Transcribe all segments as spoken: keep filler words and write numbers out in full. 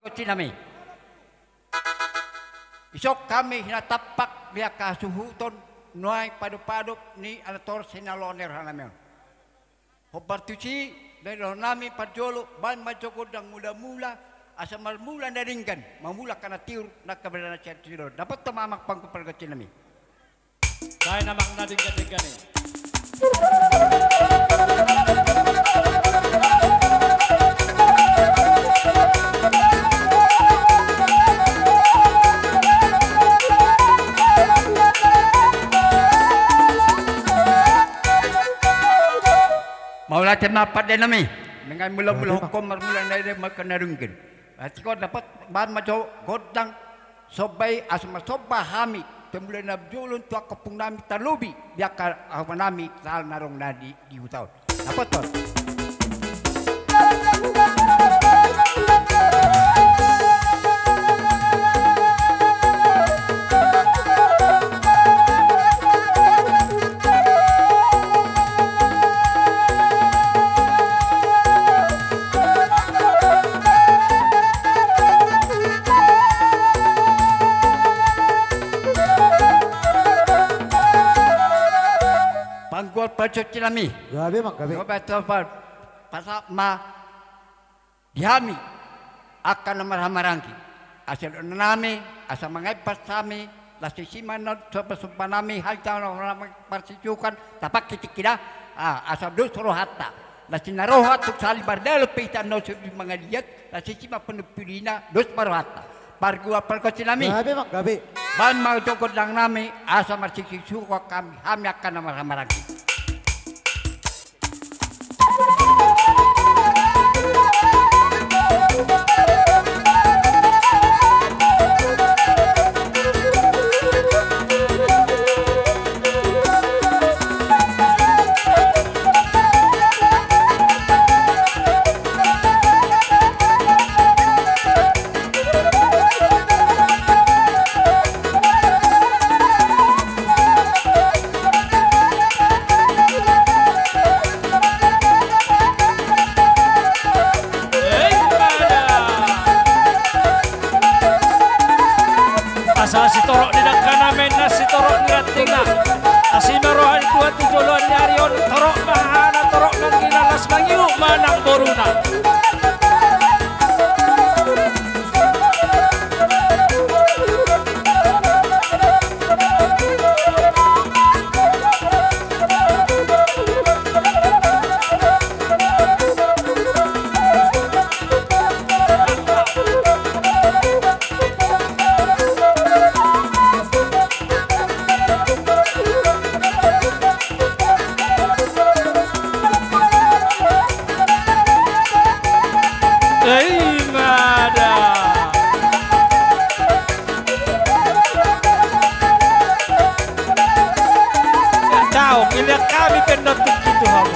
pargonsinami. Ison hami hinatampak di angka hasuhuton nuaeng padopadop ni anatoras hinaloan ni rohanami on. Hombar tusi, baen rohanami parjolo, baen ma jo gondang mulamula, asa marmula na denggan, mamula angka na tiur, nangkin ma na sian sidon. Dapothon ma amang panggo pargonsinami. Baen amang na denggan-denggan i. Mauliate ma pandenami. Dengan mula-mula hukum marmula na denggan, marmula na denggan. Asa ingkon dapot baen ma jo gondang somba i, asa marsomba hami, pamula na jolo tu angka ompungnami, tarlobi di angka amanami, sahala na adong na di, di huta on. Dapothon. Panggual pargonsinami. Gabe, Mang, gabe. Gabe, gabe. Pasahat ma di hami angka na marhahamaranggi. Asa dohononnami, asa mangempas hami, laos disi ma na somba-sombanami, hita na marsisuhuton, tapangkit tingki da, ah, asa dos rohanta. Laos na roha tung sahali mardalan pe hita na so di mangaliat, laos disi ma panumpanumpunina, dos ma rohanta. Pargual pargonsinami. Gabe, Mang, gabe. Baen ma jo gondangnami, asa marsisuhuton hami, hami angka na marhahamaranggi. Asa sitorop ni dangkana, mena sitorop ni rantingna. Asi ma roha ni Tuhan tu joloan ni ari on, torop ma hahana, torop ma anggina, las mangihut ma nang boruna. Ei, mada. Tahu, pilihan kami pendok tinggi tu hamu.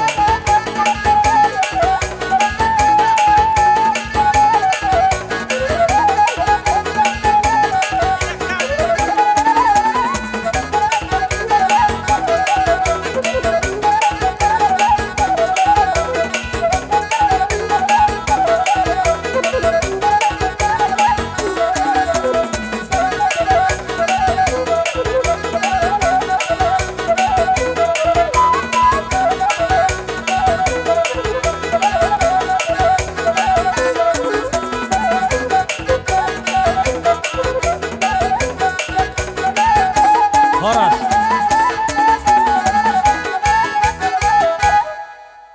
Horas.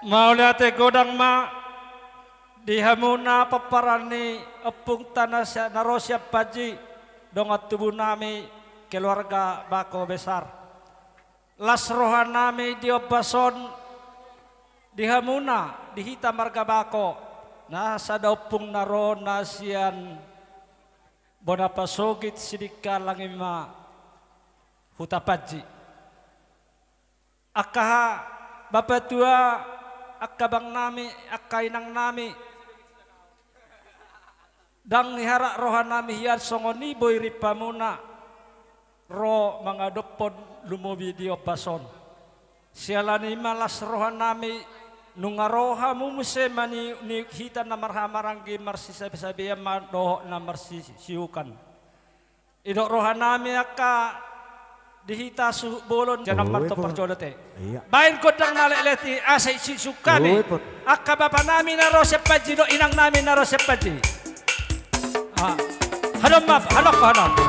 Mauliate godang ma di hamuna pomparan ni ompungta na sia-, na ro sian Panji, dongan tubunami, keluarga Bako Besar. Las rohanami di ombas on di hamuna, di hita marga Bako, na sada ompung na ro na sian bona pasogit Sidikalang, i ma Huta Panji. Angka bapatua, angka abangnami, angka inangnami, ndang diharat rohanami hian songon i boi rimpamuna ro mangadophon lumobi di ombas on. Siala ni i ma las rohanami Nunga ro hamu muse maniukniuk hita na marhahamaranggi, marsisabesabean ma dohot na marsisiukan. Didok rohanami angka di hita suhut bolon, jangan martopar jolo te. Baen gondang na letlet i asa isiuk-siuk hami. Angka bapanami na ro sian Panji dohot inangnami na ro sian Panji. Hanompa, hanompa, hanompa.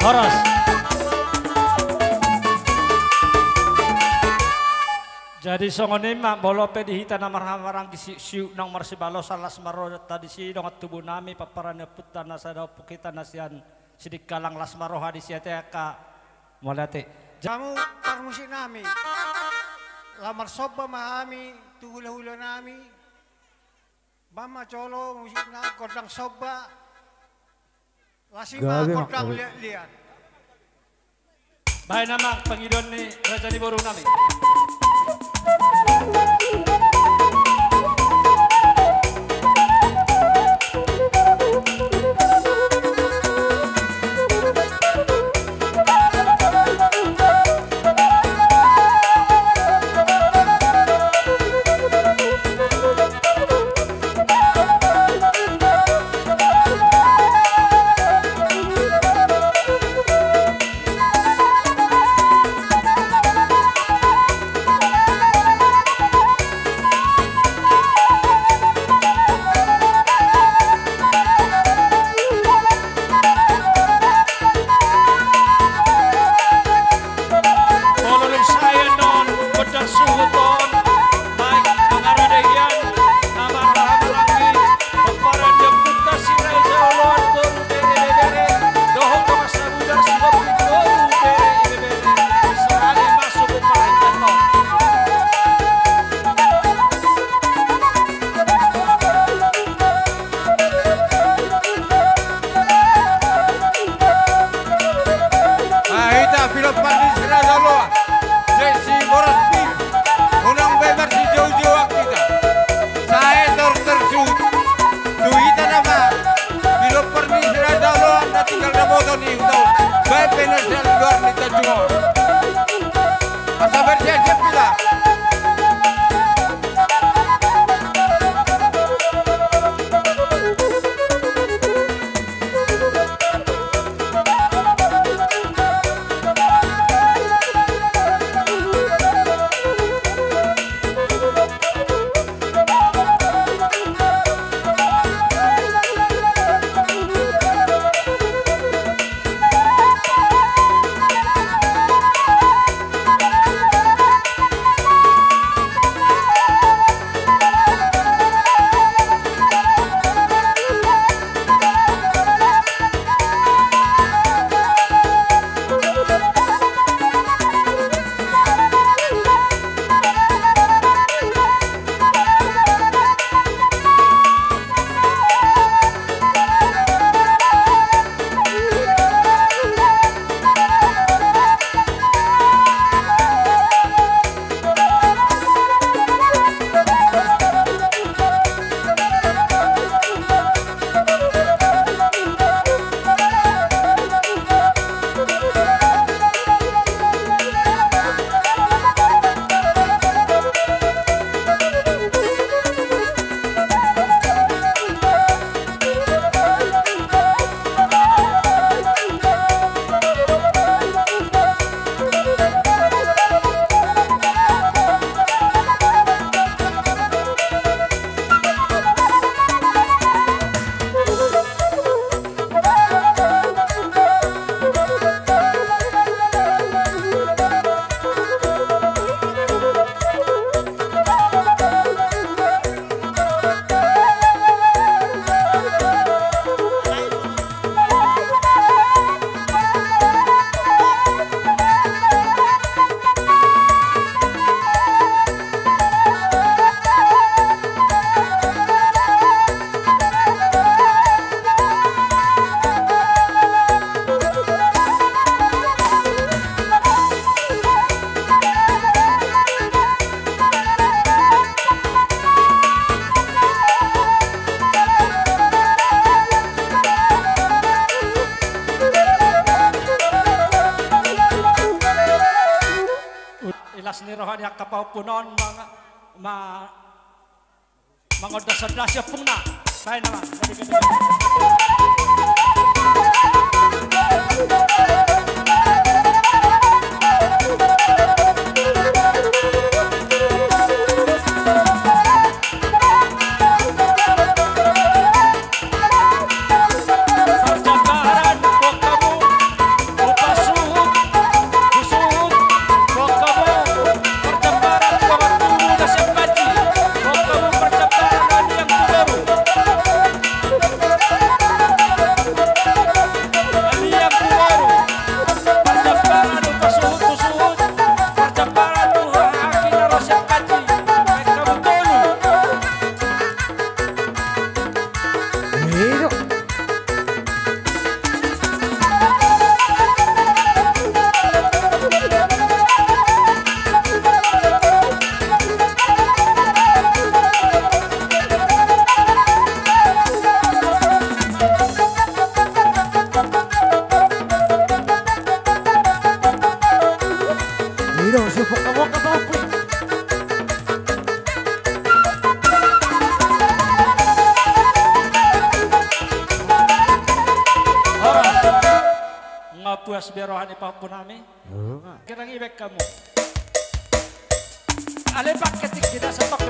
Horas. Jadi songon i ma, molo pe di hita na marhahamaranggi siuksiuk naung marsibalosan, las ma rohanta disi dongan tubunami, pomparan ni ompunta na sada, ompung hita na sian Sidikalang, las ma roha disi ate angka. Mauliate. Hamu parmusiknami, laho marsomba ma hami tu hulahulanami. Baen ma jolo musikna gondang somba. Las i ma gondang liatliat. Baen amang pangidoan ni raja ni borunami. Pahompu on manga-, ma-, mangondas-ondas ompungna. Baen nama. Horas. Nga puas be roha ni pahompu nami. Kira ngibaen hamu. Ale pakai tingki dah sepak.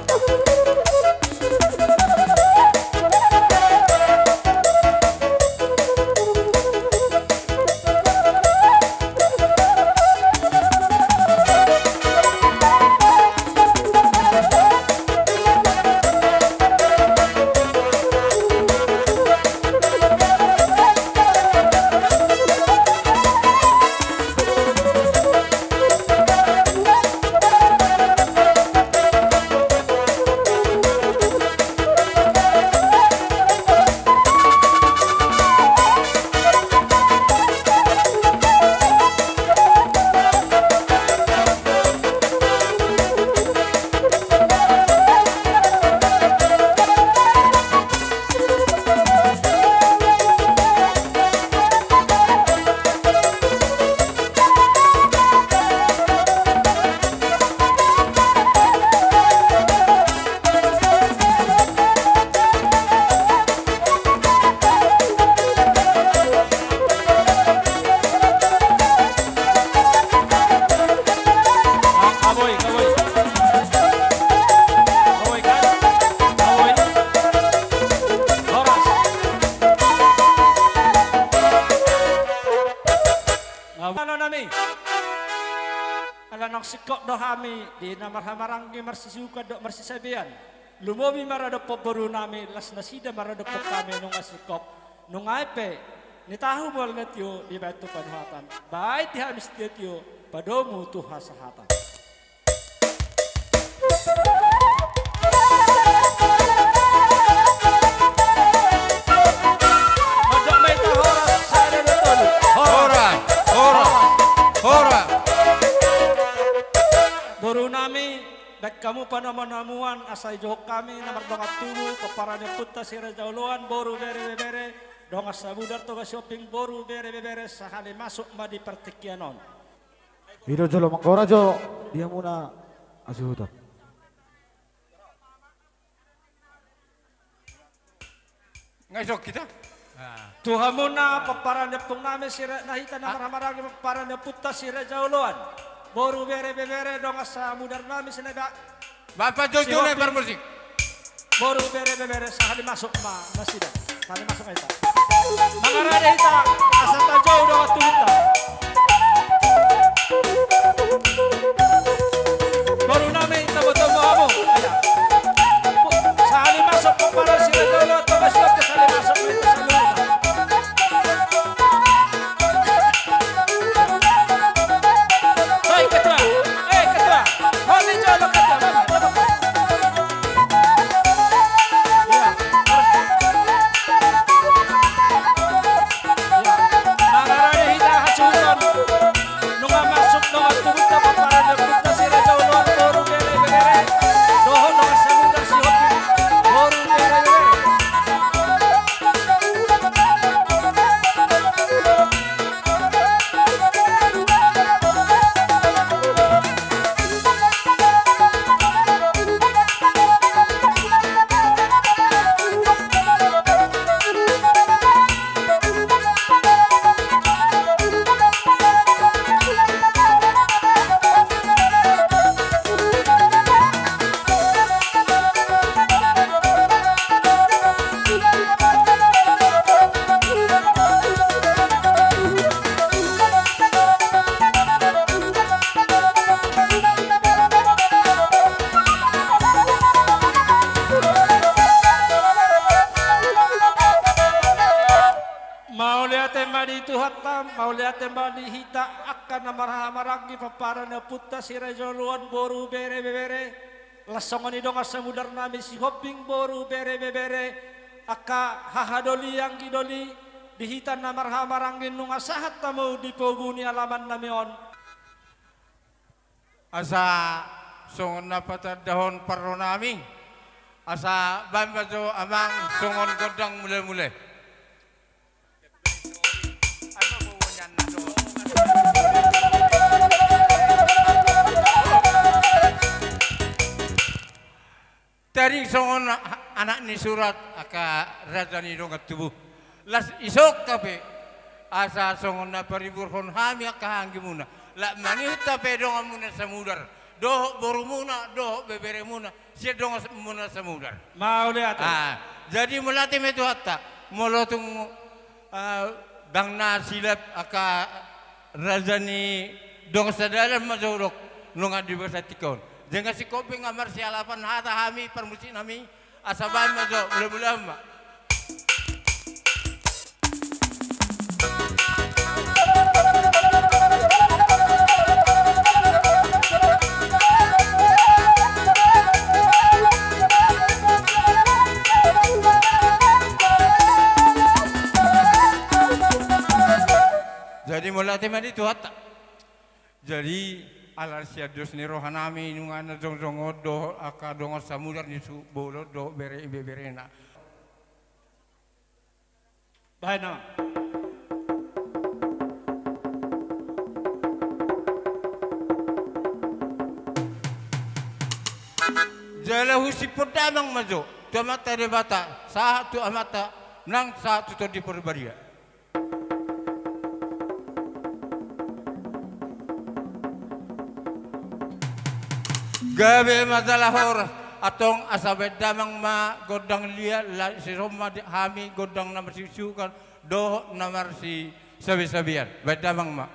Ala naung singkop do hami di na marhahamaranggi, marsisiukan dohot marsisabean. Lumobi maradophon boru nami, las nasida maradophon hami nunga singkop. Nunga i pe, ni tahu mual na tio dibaen tu panuhatan. Baen di hami sitiotio, padomu tu hasahatan. Horas, horas, horas. Boru nami, baen hamu panomunomuan, asa dijou hami na mardongan tubu, pomparan ni ompunta si Raja Oloan, boru, bere, ibebere, dongan samudar, Toga Sihombing, boru, bere, ibebere, sahali masuk ma di partingkian on. I do jolo manggora jo di hamuna hasuhuton. Nga isok hita. Tu hamuna pomparan ni ompung nami si Ra-, na hita na marhahamaranggi, pomparan ni ompunta si Raja Oloan. Boru, bere, ibebere, dongan samudar nami si na ba-, Bapak Jojo na parmusik. Boru, bere, ibebere, sahali masuk ma nasida. Sahali masuk ma hita. Mangarade hita, asa tajou dongan tubuta. Boru nami, tabo-tabo hamu. Sahali masuk pomparan si Raja Oloan, Toga Sihombing, sahali masuk ma hita saluhutna. Hei, ketua. Hei, ketua. Hei, ketua. Mangarade hita hasuhuton. Nunga masuk dongan tubuta pomparan ni Di Tuhanta, mauliate ma di hita angka na marhahamaranggi pomparan ni ompunta si Raja Oloan, boru, bere, ibebere. Laos songon i dongan samudarnami Sihombing, boru, bere, ibebere, angka hahadoli, anggidoli, di hita na marhahamaranggi nunga sahat hamu di pogu ni alamannami on. Asa songon na patandahon parronami, asa baen ma jo amang songon gondang mulemule. Tading songon a-, anak ni surat angka raja ni dongan tubu. Laos isok hape, asa songon na pariburhon hami angka anggimuna, laos manihut hape donganmuna samudar, dohot borumuna, dohot beberemuna, sian donganmuna samudar. Mauliate. Ah, jadi mauliate ma i Tuhanta, molo tung, ah, ndang na silap angka raja ni dongan sadalan ma jo didok nunga di bagasan tingki on. Jala singkop pe nga marsialapan hata hami parmusiknami, asa baen ma jo, mudah-mudahan ma. Jadi mauliate ma di Tuhanta. Jadi ala sian dos ni rohanami nunga na jongjong on dohot angka dongan samudar ni suhut bolon dohot bere ibeberena. Bahen ma. Jala husiphon damang ma jo tu Amanta Debata, sahat tu Amanta nang sahat tu Tondi Parbadia. Gabe ma jala horas, antong asa baen damang ma gondang liat, laos dison ma di hami gondang na marsisuhukan dohot na marsisabesabean. Baen damang ma.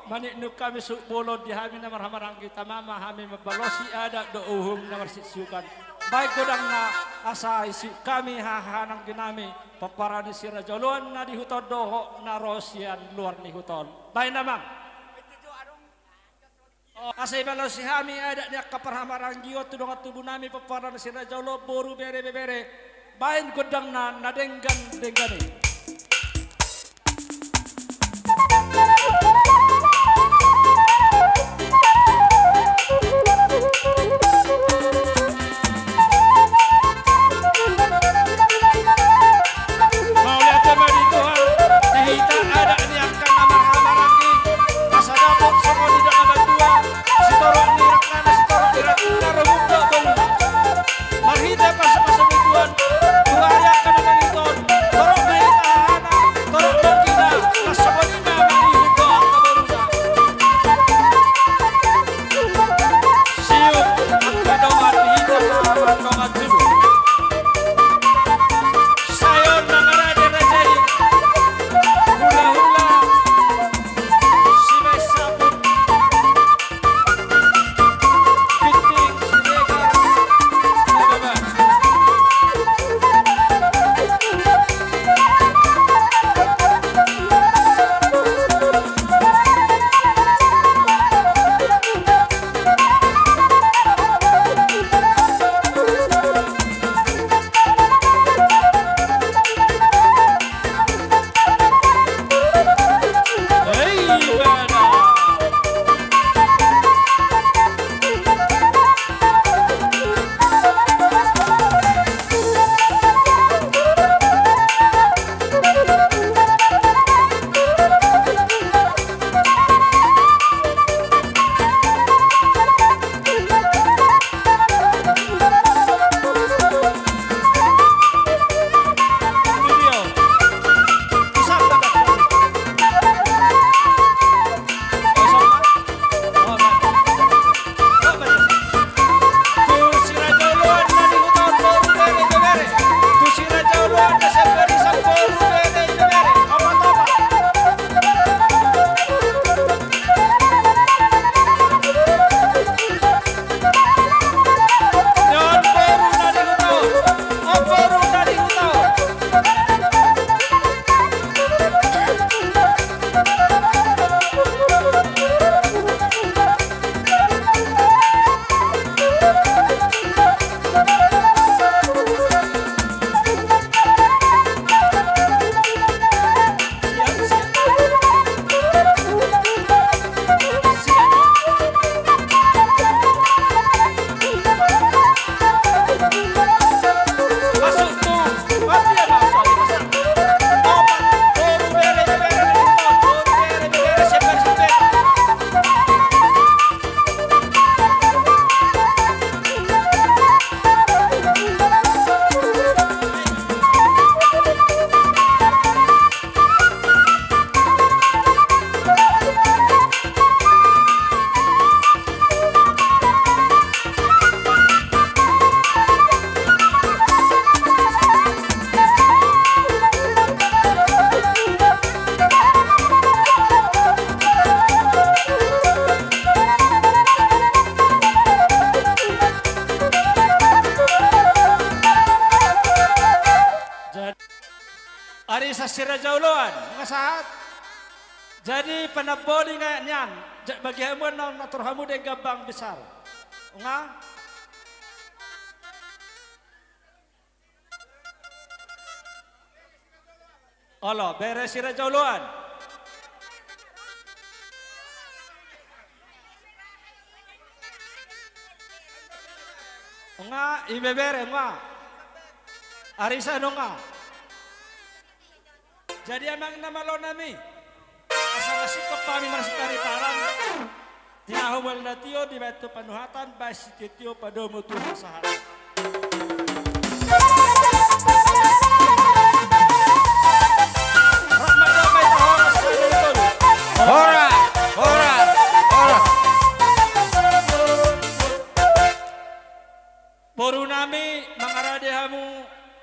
Manitnuk hami suk bolon di hami na marhahamaranggi, tama ma hami mambalosi adat dohot uhum na marsiuksiukan. Baen godangna asa isiuk hami hahamaranggi nami, pomparan ni si Raja Oloan na di huta on dohot na ro sian luar ni huta on. Baen amang. Asa ibalosi hami adat ni angka parhahamaranggion tu dongan tubu nami pomparan ni si Raja Oloan, boru, bere, ibebere. Baen godangna na denggan-denggan i. Mauliate ma di Tuhan, di hita adat ni angka na marhahamaranggi, asa dapot songon nidok na batua, sitorop ni rangkana, sitorop ni ratinna, rohum dohot boruna. Marhite pasupasu ni Tuhan, tu ari angka na mangihut on, torop ma hita hahana, torop ma hita, na songon i ma mangihut dohot angka boruna. Siuk angka dongan di hita, dongan tubu. Sai on na marade raja i. Hulahula, sibaen saput. Ginting Siregar Nababan. Jadi, ari sasira jauloan, nga sahat. Jadi, panamboli nga nian, ja-, bagi hamu na, na tor hamu denggan bang besar. Nga? Olo, bere sira jauloan. Nga, ibebere, nga. Arisan, nga. Jadi amang na malo nami. Asa masingkop hami marsitaritaran. Tinahu mual na tio dibaen tu panuhatan, baen sitiotio padomu tu hasahatan. Rap ma damai tu horas sadari tolu. Horas, horas, horas. Boru nami mangarade hamu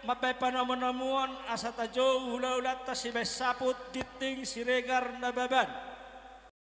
mambaen panomunomuon asa tajou hulahulanta sibaen saput Ginting Siregar Nababan.